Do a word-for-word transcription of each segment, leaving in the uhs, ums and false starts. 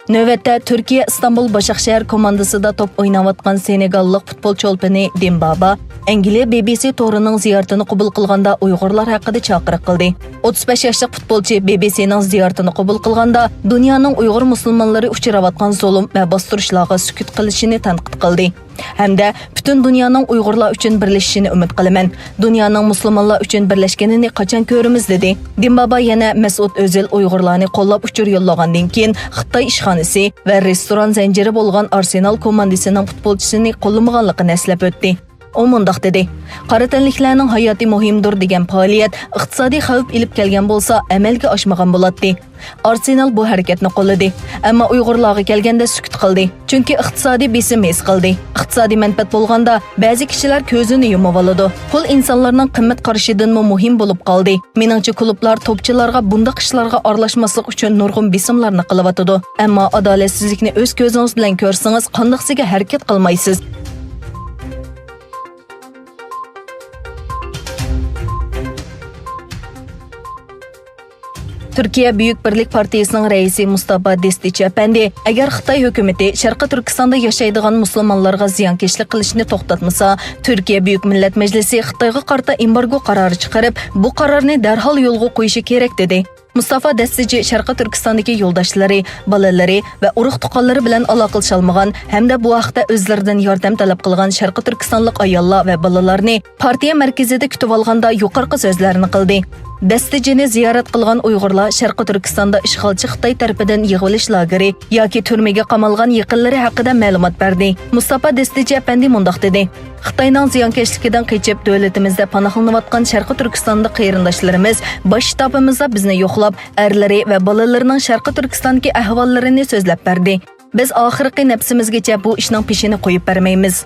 نۆۋەتتە تۈركىيە ئىستانبۇل باشاقشەھەر كوماندىسىدا توپ ئويناۋاتقان سېنېگاللىق پۇتبول چولپىنى دېمبابا ئەنگلىيە بى بى سى تورىنىڭ زىيارىتىنى قوبۇل قىلغاندا ئۇيغۇرلار ھەققىدە چاقىرىق قىلدى. ئوتتۇز بەش ياشلىق پۇتبولچى بى بى سىنىڭ زىيارىتىنى قوبۇل قىلغاندا، دۇنيانىڭ ئۇيغۇر مۇسۇلمانلىرى ئۇچراۋاتقان زۇلۇم ۋە باستۇرۇشلارغا سۈكۈت قىلىشىنى تەنقىد قىلدى ھەمدە پۈتۈن دۇنيانىڭ ئۇيغۇرلار ئۈچۈن بىرلىشىشىنى ئۈمىد قىلىمەن. دۇنيانىڭ مۇسۇلمانلار ئۈچۈن بىرلەشكىنىنى قاچان كۆرىمىز؟ دېدى. دېمبابا يەنە مەسئۇد ئۆزىل ئۇيغۇرلارنى قوللاپ ئۇچۇر يوللىغاندىن كېيىن، خىتاي ئىشخانىسى ۋە رېستوران زەنجىرى بولغان ئارسېنال كوماندىسىنىڭ پۇتبولچىسىنى قوللىمىغانلىقىنى ئەسلەپ ئۆتتى. ئۇ مۇنداق دېدى، قارا تەنلىكلەرنىڭ ھاياتى مۇھىمدۇر دېگەن پائالىيەت ئىقتىسادىي خەۋپ ئېلىپ كەلگەن بولسا، ئەمەلگە ئاشمىغان بولاتتى. ئارسېنال بۇ ھەرىكەتنى قوللىدى، ئەمما ئۇيغۇرلارغا كەلگەندە سۈكۈت قىلدى. چۈنكى ئىقتىسادىي بېسىم ھېس قىلدى. ئىقتىسادىي مەنپەئەت بولغاندا، بەزى كىشىلەر كۆزىنى يۇمۇۋالىدۇ. پۇل ئىنسانلارنىڭ قىممەت قارىشىدىنمۇ مۇھىم بولۇپ قالدى. مېنىڭچە، كۇلۇبلار توپچىلارغا بۇنداق ئىشلارغا ئارىلاشماسلىق ئۈچۈن نۇرغۇن بېسىملارنى قىلىۋاتىدۇ. ئەمما ئادالەتسىزلىكنى ئۆز كۆزىڭىز بىلەن كۆرسىڭىز، قانداقسىگە ھەرىكەت قىلمايسىز؟ تۈركىيە بۈيۈك بىرلىك پارتىيىسىنىڭ رەئىسى مۇستافا دېستىچى ئەپەندى، ئەگەر خىتاي ھۆكۈمىتى شەرقىي تۈركىستاندا ياشايدىغان مۇسۇلمانلارغا زىيانكەشلىك قىلىشنى توختاتمىسا، تۈركىيە بۈيۈك مىللەت مەجلىسى خىتايغا قارىتا ئېمبارگو قارارى چىقىرىپ، بۇ قارارنى دەرھال يولغا قويۇشى كېرەك، دېدى. مۇستافا دەستىچى شەرقىي تۈركىستاندىكى يولداشلىرى، بالىلىرى ۋە ئۇرۇق-تۇغقانلىرى بىلەن ئالاقىلىشالمىغان ھەمدە بۇ ھەقتە ئۆزلىرىدىن ياردەم تەلەپ قىلغان شەرقىي تۈركىستانلىق ئاياللار ۋە بالىلارنى پارتىيە مەركىزىدە كۈتۈۋالغاندا يۇقىرىقى سۆزلەرنى قىلدى. دەستىچىنى زىيارەت قىلغان ئۇيغۇرلار شەرقىي تۈركىستاندا ئىشغالچى خىتاي تەرىپىدىن يىغىۋېلىش لاگېرى ياكى تۈرمىگە قامالغان يېقىنلىرى ھەققىدە مەلۇمات بەردى. مۇستافا دەستىچى ئەپەندى مۇنداق دېدى. خىتاينىڭ زىيانكەشلىكىدىن قېچىپ، دۆلىتىمىزدە پاناھلىنىۋاتقان شەرقىي تۈركىستانلىق قېرىنداشلىرىمىز باش شتابىمىزدا بىزنى يوقلاپ، ئەرلىرى ۋە بالىلىرىنىڭ شەرقىي تۈركىستاندىكى ئەھۋاللىرىنى سۆزلەپ بەردى. بىز ئاخىرقى نەپسىمىزگىچە بۇ ئىشنىڭ پېشىنى قويۇپ بەرمەيمىز.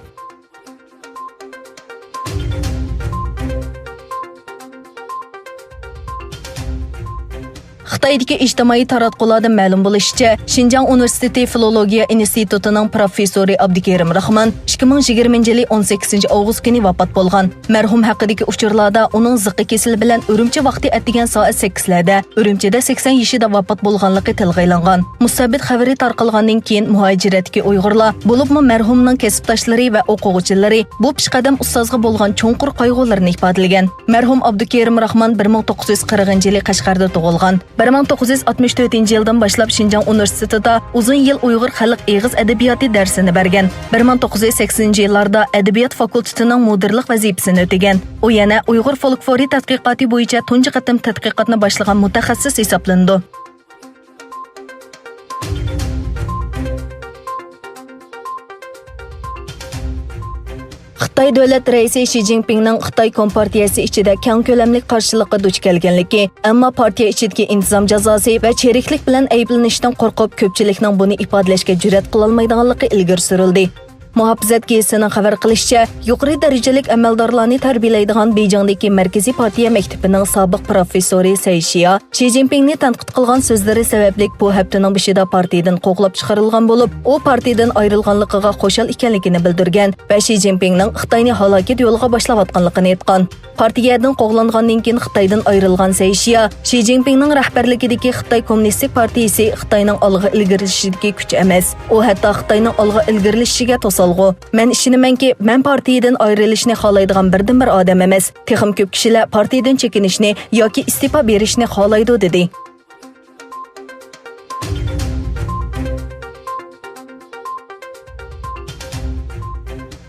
خىتايدىكى ئىجتىمائىي تاراتقۇلاردىن مەلۇم بولۇشىچە، شىنجاڭ ئۇنىۋېرسىتېتى فىلولوگىيە ئىنستىتۇتىنىڭ پروفېسسورى ئابدۇكېرىم راخمان ئىككى مىڭ يىگىرمىنچى يىلى ئون سەككىزىنچى ئاۋغۇست كۈنى ۋاپات بولغان. مەرھۇم ھەققىدىكى ئۇچۇرلاردا ئۇنىڭ زىققا كېسىلى بىلەن ئۈرۈمچى ۋاقتى ئەتىگەن سائەت سەككىزلەردە ئۈرۈمچىدە سەكسەن يېشىدا ۋاپات بولغانلىقى تىلغا ئېلىنغان. مۇسەببىت خەۋىرى تارقالغاندىن كېيىن، مۇھاجىرەتتىكى ئۇيغۇرلار، بولۇپمۇ مەرھۇمنىڭ كەسىپداشلىرى ۋە ئوقۇغۇچىلىرى بۇ پېشقەدەم ئۇستازغا بولغان چوڭقۇر قايغۇلىرىنى ئىپادىلىگەن. مەرھۇم ئابدۇكېرىم راخمان بىر مىڭ توققۇز يۈز قىرىقىنچى يىلى قەشقەردە تۇغۇلغان. بىر مىڭ توققۇز يۈز ئاتمىش تۆتىنچى يىلدىن باشلاپ شىنجاڭ ئۇنىۋېرسىتېتىدا ئۇزۇن يىل ئۇيغۇر خەلق ئېغىز ئەدەبىياتى دەرسىنى بەرگەن. بىر مىڭ توققۇز يۈز سەكسىنىنچى يىللاردا ئەدەبىيات فاكۇلتېتىنىڭ مۇدىرلىق ۋەزىپىسىنى ئۆتىگەن. ئۇ يەنە ئۇيغۇر فولكلورى تەتقىقاتى بويىچە تۇنجى قېتىم تەتقىقاتنى باشلىغان مۇتەخەسسىس ھېسابلىنىدۇ. خىتاي دۆلەت رەئىسى شى جىنپىڭنىڭ خىتاي كومپارتىيەسى ئىچىدە كەڭ كۆلەملىك قارشىلىققا دۇچ كەلگەنلىكى، ئەمما پارتىيە ئىچىدىكى ئىنتىزام جازاسى ۋە چىرىكلىك بىلەن ئەيىبلىنىشتىن قورقۇپ، كۆپچىلىكنىڭ بۇنى ئىپادىلەشكە جۈرئەت قىلالمايدىغانلىقى ئىلگىرى سۈرۈلدى. مۇھاپىزەت گېزىتىنىڭ خەۋەر قىلىشىچە، يۇقىرى دەرىجىلىك ئەمەلدارلارنى تەربىيەلەيدىغان بېيجىڭدىكى مەركىزىي پارتىيە مەكتىپىنىڭ سابىق پروفېسسورى سەي شيا شى جىنپىڭنى تەنقىد قىلغان سۆزلىرى سەۋەبلىك بۇ ھەپتىنىڭ بېشىدا پارتىيىدىن قوغلاپ چىقىرىلغان بولۇپ، ئۇ پارتىيىدىن ئايرىلغانلىقىغا خۇشال ئىكەنلىكىنى بىلدۈرگەن ۋە شى جىنپىڭنىڭ خىتاينى ھالاكەت يولىغا باشلاۋاتقانلىقىنى ئېيتقان. پارتىيەدىن قوغلانغاندىن كېيىن خىتايدىن ئايرىلغان سەي شيا، شى جىنپىڭنىڭ رەھبەرلىكىدىكى خىتاي كوممۇنىستىك پارتىيىسى خىتاينىڭ ئالغا ئىلگىرىلىشىدىكى كۈچ ئەمەس. ئۇ ھەتتا خىتاينىڭ ئالغا ئىلگىرىلىشىگە توسالغۇ. مەن ئىشىنىمەنكى، مەن پارتىيىدىن ئايرىلىشنى خالايدىغان بىردىنبىر ئادەم ئەمەس. تېخىمۇ كۆپ كىشىلەر پارتىيىدىن چېكىنىشنى ياكى ئىستېپا بېرىشنى خالايدۇ، دېدى.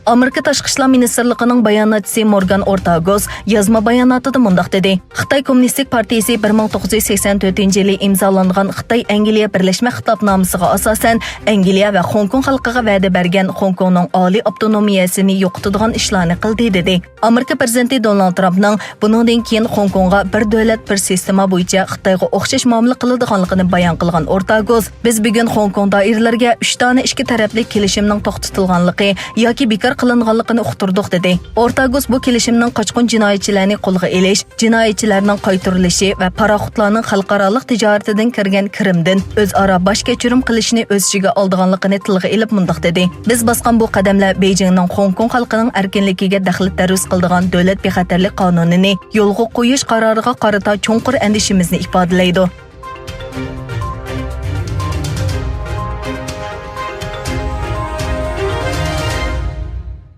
ئامېرىكا تاشقى ئىشلار مىنىستىرلىقىنىڭ باياناتچىسى مورگان ئورتاگوس يازما باياناتىدا مۇنداق دېدى: خىتاي كوممۇنىستىك پارتىيىسى بىر مىڭ توققۇز يۈز سەكسەن تۆتىنچى يىلى ئىمزالانغان خىتاي ئەنگلىيە بىرلەشمە خىتابنامىسىغا ئاساسەن، ئەنگلىيە ۋە خوڭكوڭ خەلقىگە ۋەدە بەرگەن خوڭكوڭنىڭ ئالىي ئاپتونومىيەسىنى يوقىتىدىغان ئىشلارنى قىلدى، دېدى. ئامېرىكا پىرېزىدېنتى دونالد ترامپنىڭ بۇنىڭدىن كېيىن خوڭكوڭغا بىر دۆلەت، بىر سىستېما بويىچە خىتايغا ئوخشاش مۇئامىلە قىلىدىغانلىقىنى بايان قىلغان ئورتاگوس، بىز بۈگۈن خوڭكوڭ دائىرىلىرىگە ئۈچ دانە ئىككى تەرەپلىك كېلىشىمنىڭ توختىتىلغانلىقى ياكى بىكار قىلىنغانلىقىنى ئۇقتۇردۇق، دېدى. ئورتاگوس بۇ كېلىشىمنىڭ قاچقۇن جىنايەتچىلەرنى قولغا ئېلىش، جىنايەتچىلەرنىڭ قايتۇرۇلۇشى ۋە پاراخوتلارنىڭ خەلقئارالىق تىجارىتىدىن كىرگەن كىرىمدىن ئۆزئارا باش كەچۈرۈم قىلىشنى ئۆز ئىچىگە ئالىدىغانلىقىنى تىلغا ئېلىپ مۇنداق دېدى: بىز باسقان بۇ قەدەملەر بېيجىڭنىڭ خوڭكوڭ خەلقىنىڭ ئەركىنلىكىگە دەخلى تەرۇز قىلىدىغان دۆلەت بىخەتەرلىك قانۇنىنى يولغا قويۇش قارارىغا قارىتا چوڭقۇر ئەندىشىمىزنى ئىپادىلەيدۇ.